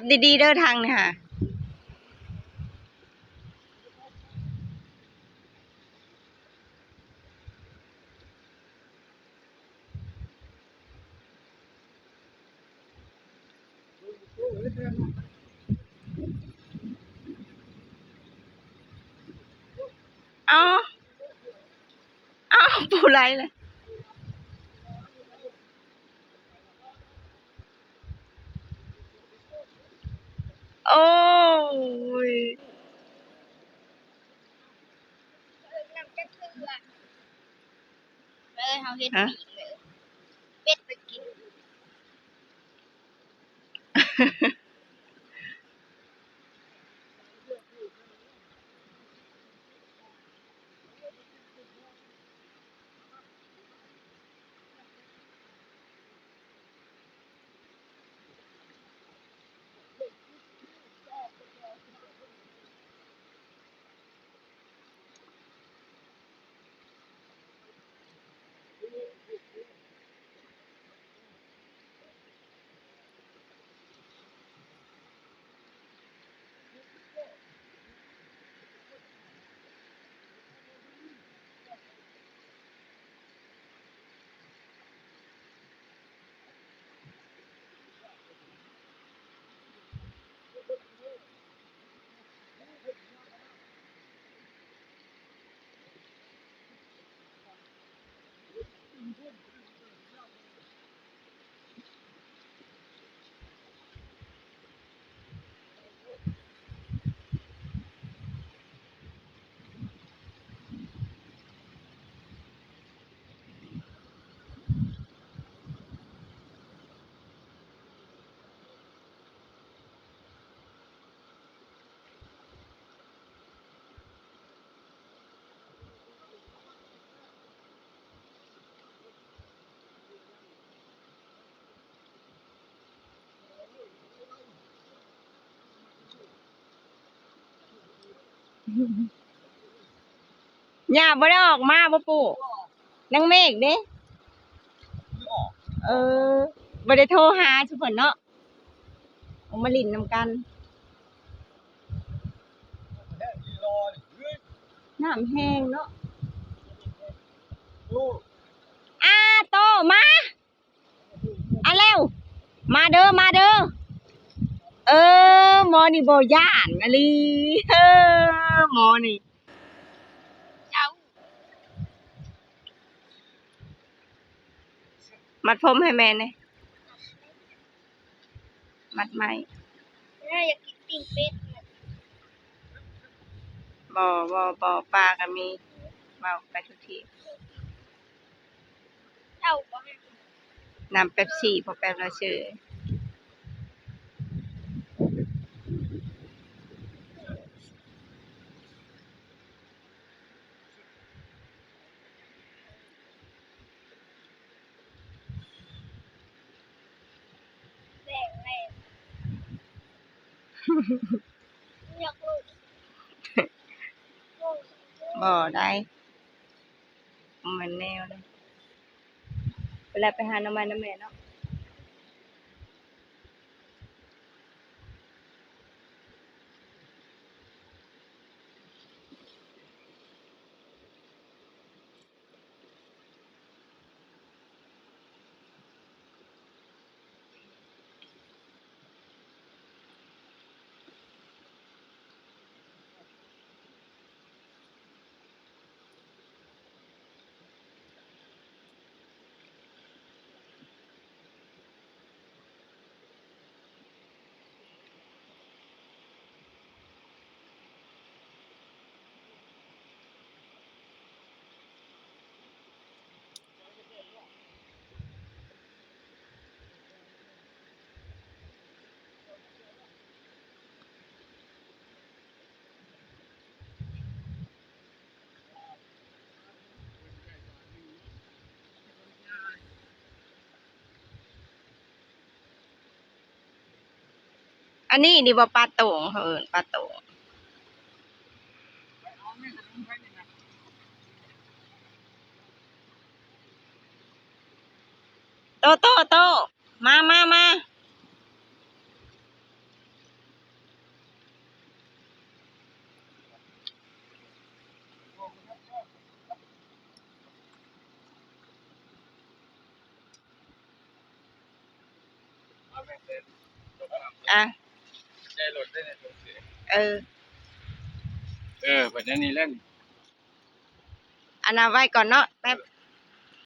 ຂັບດີໆເດີທາງນີ້ຫາ. ເອົ້າ ເອົ້າ ປູໄຫຼເລີຍ. ໂອ້ຍ ເອີ ເຮົາເຮັດ ຮະ? ປີກເລີຍ ເປັດໄປກິນ. ຍ່າບໍ່ໄດ້ອອກມາບໍ່ປູ້? ນາງເມກເດ້? ເອີ ບໍ່ໄດ້ໂທຫາຊຸເພິ່ນເນາະ. ອອກມາຫຼິ້ນນຳກັນ. ນ້ຳແຮງເນາະ. ອາໂຕ ມາ ອາແລ້ວ ມາເດີ ມາເດີ. ເອີ ໝໍນີ້ບໍ່ຢ້ານອີ່ຫຼີ ເອີ ໝໍນີ້. ມັດຜົມໃຫ້ແມ່ແດ່ ມັດໄມ້. ເອີ ຢາກກິນປີ້ງເປັດ. ບໍ່ ບໍ່ ບໍ່ ປາກໍມີ ເວົ້າໄປທຸກທີ່. ເອົາບໍ່? ນ້ຳເປັບຊີ ພໍແປບລະຊື່. ບໍ່ໄດ້ ບໍ່ແມ່ນແນວໃດ. ໄປແລ້ວ ໄປຫາໜໍ່ໄມ້ນຳແມ່ເນາະ. ອັນນີ້ນີ້ບໍ່ ປາໂຕ່ງ ເຂົາເອີ້ນປາໂຕ່ງ. ໂຕ ໂຕ ໂຕ ມາ ມາ ມາ. ອ່ະ ເອີ ເອີ ເພິ່ນອັນນີ້ແຫຼະ ອັນນັ້ນໄວ້ກ່ອນເນາະ ແປັບ.